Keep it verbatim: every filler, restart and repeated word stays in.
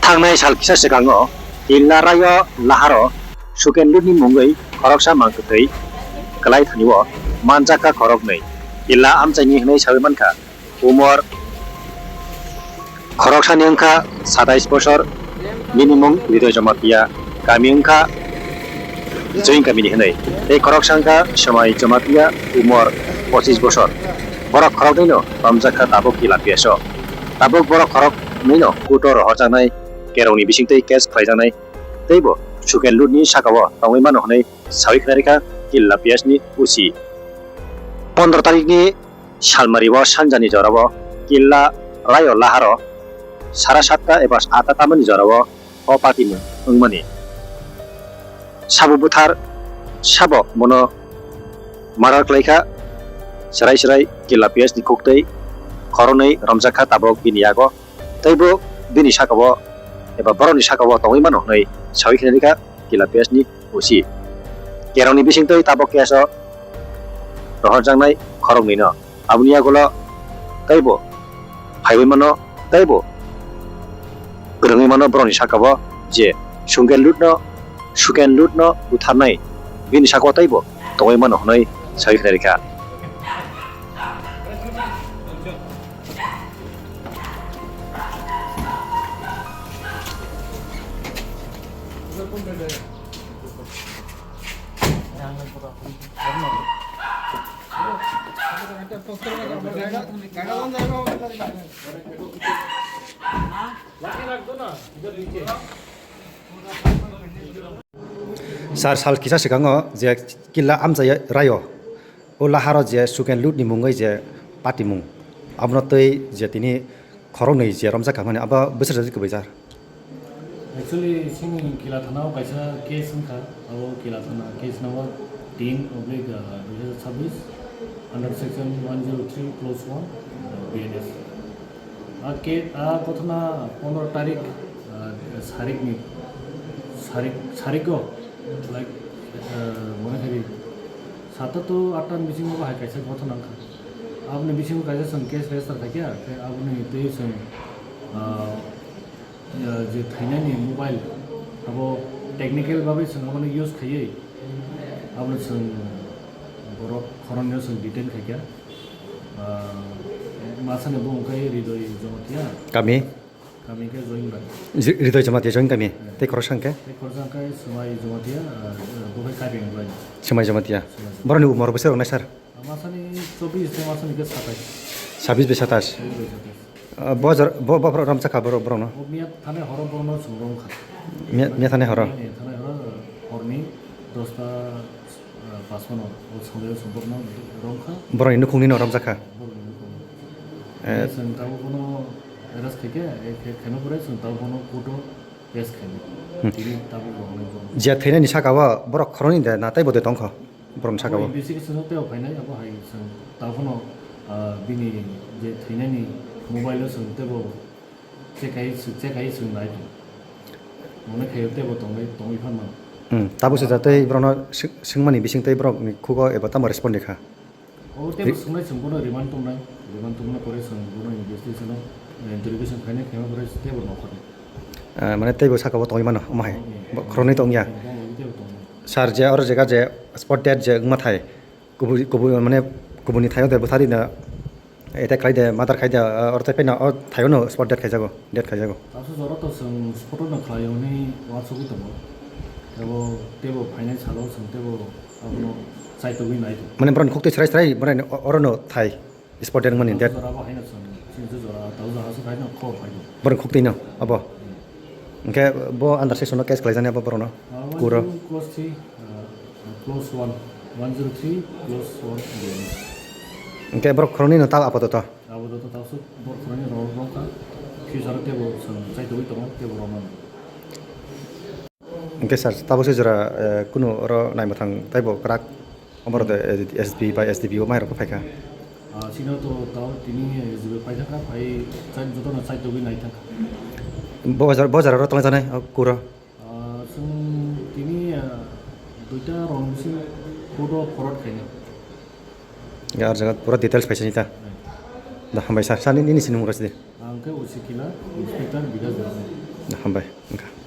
Thangnai sal kisa swkango Killa Rayo Laharo Suken Lutni mungwi khoroksa mangkwthwi kwlai thani-o manjakha khoroknwi. Killa amchaini hwnwi sawi mankha, umor khoroksani wngkha satais bosor, bini mung Hridoy Jamatia, kami wngkha Join kamini hwnwi. Tei khoroksa wngkha Swmai Jamatia, umor pochis bosor. Borok khoroknwino romjakha tabuk Killa P S o. Tabuk borok khoroknwino kuto rohorjaknai, kerongni bisingtwi case khlaijaknai, teibo Suken Lutni sakao tongwi mano hwnwi sawi khnarikha Killa P S ni O C. Pondro tarikni salmari o sanjani jorao Killa Rayo Laharo sara satta eba atta tamani jorao o patimung wngmani. Sabo buthar, sabo bono murder khlaikha, serai serai Killa P S ni khuktwi khoroknwi romjakha tabuk bini yago, teibo bini sakao eba borokni sakao tongwi mano hwnwi sawi khnarikha Killa P S ni O C. Kerongni bisingtwi tabuk case o rohorjaknai khoroknwino. Aboni yagulo teibo phaiwi mano, teibo kwrwngwi mano borokni sakao je Suken Lutno, Suken Lutno butharnai bini sakao teibo tongwi mano hwnwi sawi khnarikha. Sir, sal kisa swkango je Killa Amchai Rayo, o laharo je Suken Lutni mungwi je patimung, abono twi je tini khoroknwi je romjak kha mani, abo bwswk kwbui, sir? Actually, chini Killa Thana o kaisa case wngkha, abo Killa Thana case number tin oblique dui hazar chabbish, under section one zero three clause one, B N S. A ke, a kothona pondro tarik, ah, sarikni, sarik, sariko, like, ah, mone khaidi, satta to atta ni bisingo bahai kaisa kothona wngkha. Aboni bisingo kaisa chwng case register khaikha, khe aboni twi chwng, ah, ya, je thainani mobile, abo technical bagwi chwng abono use khaiwi, abono chwng borok khoroknwi chwng detain khaikha. Ah, masani bo wngkha Hridoy Jamatia. Kami? Kami khe Join bai. Ri-, Hridoy Jamatia Join kami? Eh. Tei khoroksa hwnkhe? Tei khoroksa hwnkhe Swmai Jamatia, ah, bo khe Karbi Anglai. Swmai Jamatia. Swmai Jamatia. Borokni umor bwswk rwnai, sir? Ah, masani chobbish tei masani khe satais. Sabis bai satais? Sabis bai satais. Ah, bo jor-, bo, bo romjak kha borok, borokno? Bo miya thanai horo borokno chwng romkha. Miya, miya thanai horo? Miya thanai horo, horni dosta, ah, pasphano, o songwi songwi borokno romkha. Borokni nukhungni no romjak kha? Borokni nukhungni. Eh. Chwng tabuk bono arrest khaikhe, eh, khe-, khaima pore chwng tabuk bono court o case khainai. Hmm. Tini tabuk romnai borok. Je thainani saka o borok khoroknwi de na teibo de tongkha? Borokni saka o. Abo investigation o teibo phainai, abo hai chwng tabukno, ah, bini je thainani mobile o chwng teibo check khai, check khai chwng nai tong. Mone khai teibo tongwi, tongwi phan mano. Hmm, tabuk se jatwi borokno swng-, swngmani bising tei borokni khugo eba tamo respond rikha? O teibo swngmani chwng bono remand tongnai, remand tongmani pore chwng bono investigation o, eh, interrogation khainai, khaima pore teibo nokharnai. Ah, mane teibo saka o tongwi mano, omo hai? Hmm. Bo khoroknwi tong ya? Hmm, bo teibo tongnai. Sir, je oro jega je spot dead je wngma thai, kubui, kubui, mane kubuni thaio de bwthari na attack khlai de, murder khai de, ah, oro tei pheno o thaio no spot dead khaijago, dead khaijago. Tabuk jora to chwng spot no khlai hwnwi uansugwi tongo. Teibo, teibo phainai salo chwng teibo abono chaitogwi nai tongo. Mane borokni khuktwi srai srai borokni o-, oro no thai. Spot dead wngmani dead. Jora bo haino chwng, chini jora, tau jora aswk haino khobor phaikha. Borok khuktwino abo. Hmm. Hwnkhe bo under section o case khlaijani abo borokno? Ah, kuro. One two clause three, ah, clause one, one zero three clause one. Hwnkhe borok khoroknwino tao apatot? Apatot tao swk borok khoroknwi rw-, rwkha. Future o teibo chwng chaitogwi tongo, teibo rwmano. Hwnkhe sir, tabuk se jora, eh, kunu oro naimwthang taibo kwrak, omo rok de, eh, S P bai S D P O mai rok phaikha. Ah, chino to tao tini, eh, S D P O paithakha, phai chai-, jotono chaitogwi naithakha. Bo jora, bo jora oro tongjanai, o kuro? Ah, chwng tini, ah, duita rong bising court o forward khainai. Ya, ar jaga pura details paisa nita. Hmm. Da, hambai sir, sir, nini sinimung rasi de. Ang khe O C Killa, Inspector Bikas Debbarma. Hambai wngkha.